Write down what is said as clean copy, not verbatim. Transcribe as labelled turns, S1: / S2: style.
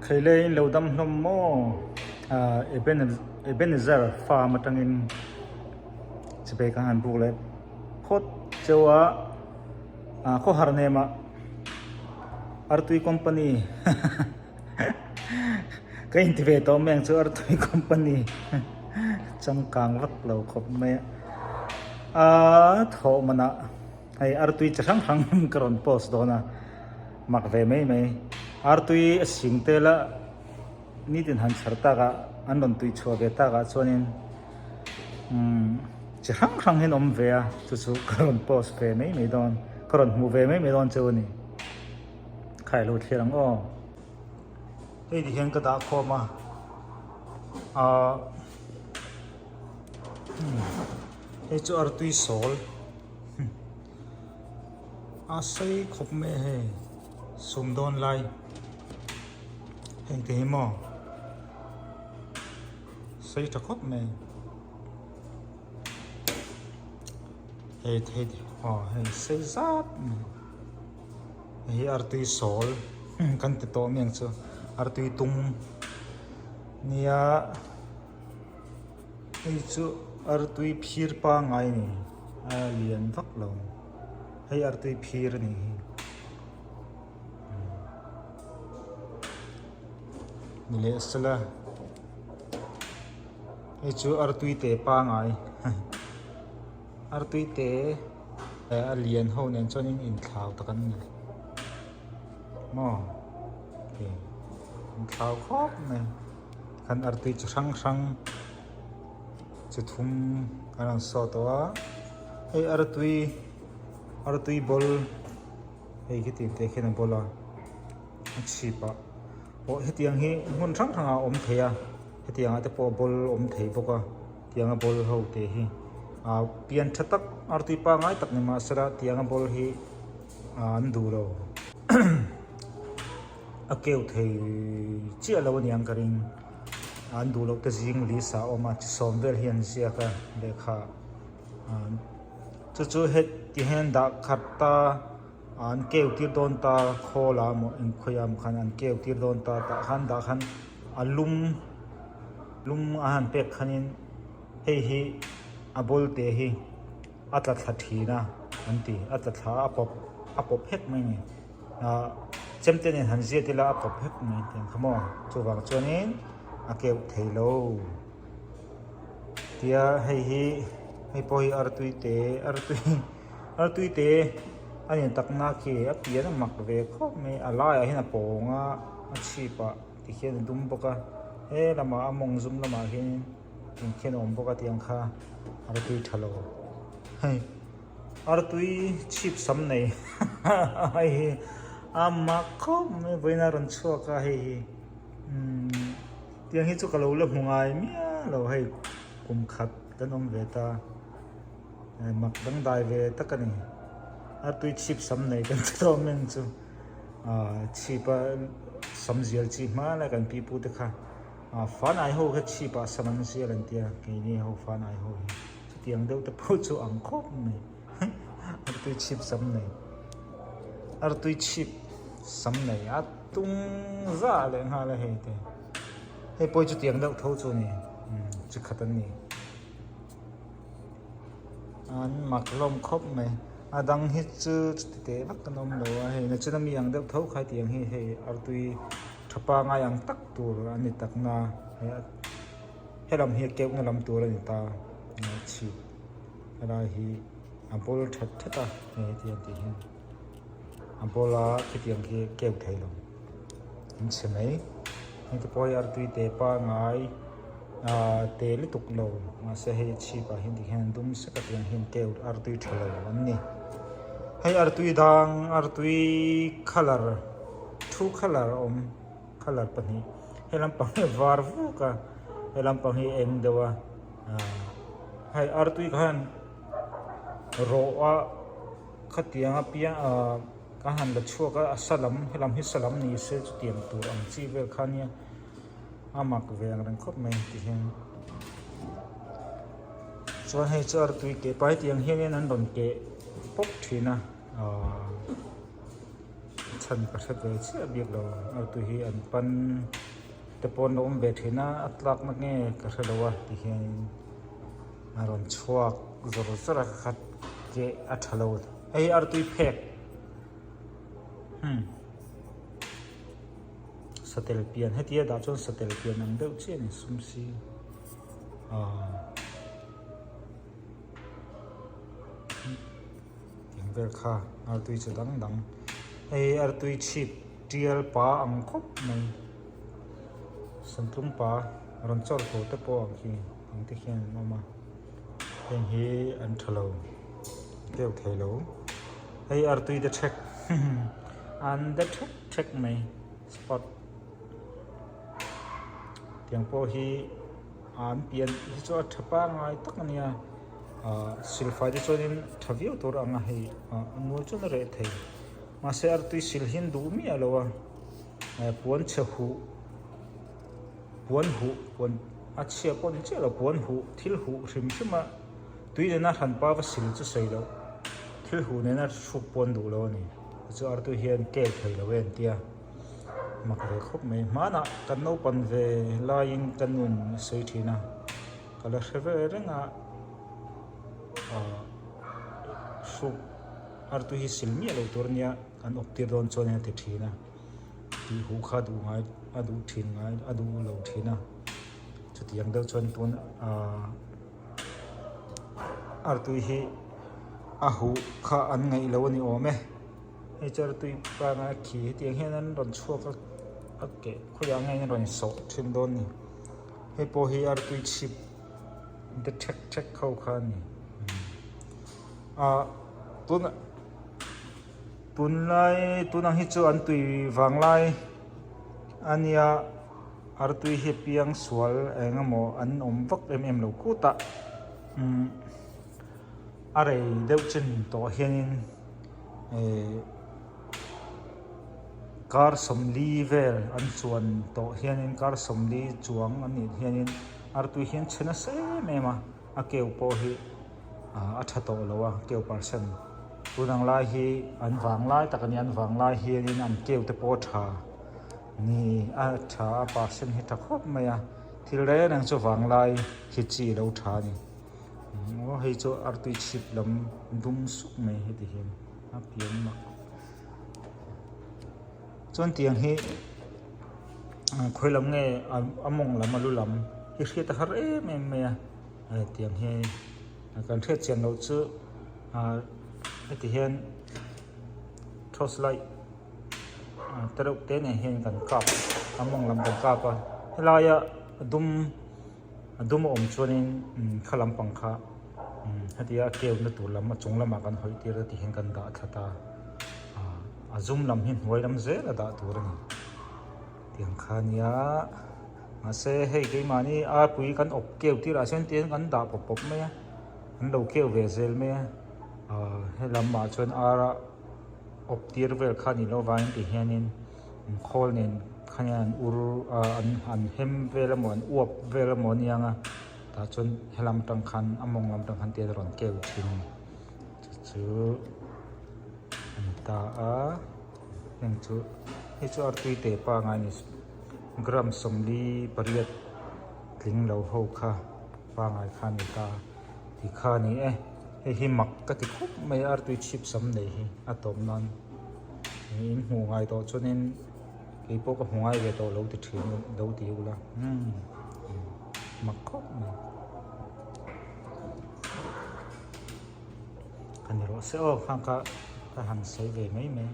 S1: Kheile in lo dam hlawm maw? Ebenezer farm atangin chipei kan han buk leh phawt cheu a, khawhar nem ah Artui company ka inti ve tawh mai ang chu Artui company changkang vak lo khawp mai a, thawh manah hei Artui chi hrang hrang ka rawn post dawn a. Mak ve mai mai. Artui a sing tel a, nitin han chhar tak ah, an rawn tui chhuah ve tak ah chuanin umm chi hrang hrang hian awm ve a, chu chu ka rawn post ve mai mai dawn, ka rawn hmuh ve mai mai dawn cheu a ni. Khai lo thlir ang aw. Hei ti hian ka dah khawm a, ahh hei chu artui sawl. A sei khawp mai a hei sum dawn lai heng te hi maw sei tha khawp mai hei thei aw hei sei zat mai hei hi artui sawl kan ti tawh mai ang chu artui tum nia. Hei chu artui phir pangngai a ni a lian vak lo hei artui phir a nih hi ni leh sela hei chu artui te pangngai artui te a lian ho nen chuan in inthlau tak an ni maw hei inthlau khawp mai. Kan artui chi hrang hrang chi thum an rawn saw tawh a hei artui artui bawl hei khi tih te khian a bawl a a chhip ah pawh hetiang hi hmun hrang hrang ah a awm thei a hetiang ah te pawh bawl a awm thei bawk a tiang a bawl ho te hi ah pian tha tak artui pangai tak ni mahsela tiang a bawl hi ah an duh lo. A keu thei chiah lo aniang ka ring. An duh loh te zing list ah a awm a, chi sawm vel hi an ziak a lehkha ah chu chu heti hian dah khat ta an keu tir dawn ta khawl ah emaw inkhawi ah emaw khan an keu tir dawn ta tah khan dah khan a lum lum a han pek khanin hei hi a bawl te hi a tla thla thin a an ti a tla thla a pawp a pawp hek mai a ni. Ahh chemte nen han ziat ila a pawp vek mai tih kha maw chuvang chuanin a keuh thei lo tia hei hi hei pawh hi artui te artui artui te a nen tak na khi a pian a mak ve khawp mai a laiah hian a pawng a a chhip ah ti khian a dum bawk a he lamah a mawng zum lamah hian in khian a awm bawk a tiang kha artui tha lo hei. Artui chhip sam nei hei hi a mak khawp mai vawiin a rawn chhuak a hei hi umm tiang hi chu ka lo la hmu ngai miah lo hei kum khat kan awm ve ta mak dangdai ve tak a ni artui chhip sam nei kan ti tawh mai ang chu ah chhip a sam zial chi hma lai kan pi pu te kha ah fanai ho kha chhip ah sam an zial an tia keini ho fanai ho hi. Chutiang deuh te pawh chu ang khawp mai. Artui chhip sam nei. Artui chhip sam nei a tung za leh nghal a hei te. Hei pawh hi chutiang deuh tho chu a ni. Umm chi khat an ni. An mak hlawm khawp mai. A dang hi chu chuti teh vak an awm lo a hei nachin ami ang deuh tho kha hetiang hi hei artui tha pangai ang tak tur a ni tak na hei a. Helam hi a keuhna lam tur a ni ta chhip helai hi a bawl that that a hei heti an tih hian a bawl a khitiang khi keuh thei lo an chhe mai heng te pawh hi artui te pangai ah te lutuk lo mahse hei chhip ah hian tikhian an dum sek a tiang hian keuh artui tha lo an ni hei artui dang artui colour two colour a awm. Colour pahnih he lampang hi a var vuk a he lampang hi a eng deuh a ahh hei artui khan rawh a khatiang a piang ahh ka han la chhuak a a sa lam helam hi sa lam ni se chutiang tur ang chi vel kha nia a mak ve ang reng khawp mai ti hian chuan hei chu artui keh pa hetiang hianin an rawn keh pawp thin a ahh. chhan ka hre ve chiah bik lo artui hi an pan te pawh an lo awm ve thin a a tlak na nge ka hre lo a ti hianin a rawn chhuak zawr zawr a ka keh a tha lo hei artui phek hmm satel pian heti a dah chuan satel pian ang deuh chiah a ni sum si ah. Eng vel kha artui chi dang dang hei artui chhip tial pa ang khawp mai santlung pa rawn chawr tur te pawh ang khi ang te khian an awm a heng hi an tha lo keu thei lo hei artui te thek an de thek thek mai spot tiang pawh hi an pian hi chu a tha pangngai tak a nia. Ahh silfai te chuanin tha viau tur ang a hei ah a nual chuan a reh thei mahse artui sil hian duh miah lo a eh puan chhe huh puan huh puan a chhia pawh ni chiah lo puan huh thil huh hrim hrim a tui nena hran pa va sil chu sawi loh thil huh nena hruk pawn duh lo a ni chu artui hian kel thei lo e an tia mak ve khawp mai hmanah kan naupan ve laiin ka nun a sawi thin a. Ka la hre ve reng a, ah hruk artui hi sil miah lo tur ania an awp tir dawn chuan a ti thin a, tih huh kha a duh ngai a duh thin ngai a duh lo thin a, chutiang deuh chuan tun ah artui hi a huh kha an ngaih lo a ni awm e, hei chu artui pangai khi hetiang hian an rawn chhuak a a keh khawiah nge an rawn sawh thin dawn a ni. Hei pawh hi artui chhip de thek thek ho kha a ni ah tuna tunlai tunang hi chu an tui vang lai a nia artui hi a piang sual eng emaw an awm vak em em lo kut a umm a rei deuh chin tawh hianin eh. Kar sawmli vel an chuan tawh hianin kar sawmli chuang an nih hianin artui hian chhe nasa em em a a keu pawh hi ah a tha tawh lo a keu percent tun ang lai hi an vang lai tak a ni an vang lai hianin an keu te pawh a tha ni a tha a percent hi tha khawp mai a thil reng reng chu vang lai hi chi lo tha a ni aw hei chu artui chhip lam dum suk mai heti hian. A pian mak chuan tiang hi khawi lam nge a mawng lam a lu lam hi hriat a har em em mai a tiang hi kan hriat chian loh chu ah heti hian torch light te reuh te nen hian kan kap a mawng lam kan kap a helaia a dum. A dum a awm chuanin kha lampang kha hetia a keu na tur lam a chung lamah kan hawi tir a ti hian kan dah thla ta a zum lam hi hnuai lam zel a dah tur a ni tiang kha nia mahse hei keimahni arpui kan awp keu tirah chuan tiang kan dah pawp pawp mai a an lo keu ve zel mai a ah helamah chuan ar a awp tir vel kha a nih loh avangin ti hianin. Khawl nen khan hian an ur a an an hem vel emaw an uap vel emaw a niang a tah chuan helam atang khan a mawng lam atang khan te a rawn keu thin a ni chu chu a ni ta a heng chu hei chu artui te pangai a ni gram sawmli pariat tling lo ho kha pangai kha a ni ta ti kha a ni e hei hi mak ka ti khawp mai a artui chhip sam nei hi a tawp nan. In hmuh ngai tawh chuanin kei pawh ka hmu ngai ve tawh lo ti thin lo ti ula umm mak khawp mai ka ni rawh se aw khang kha ka han sawi ve mai mai.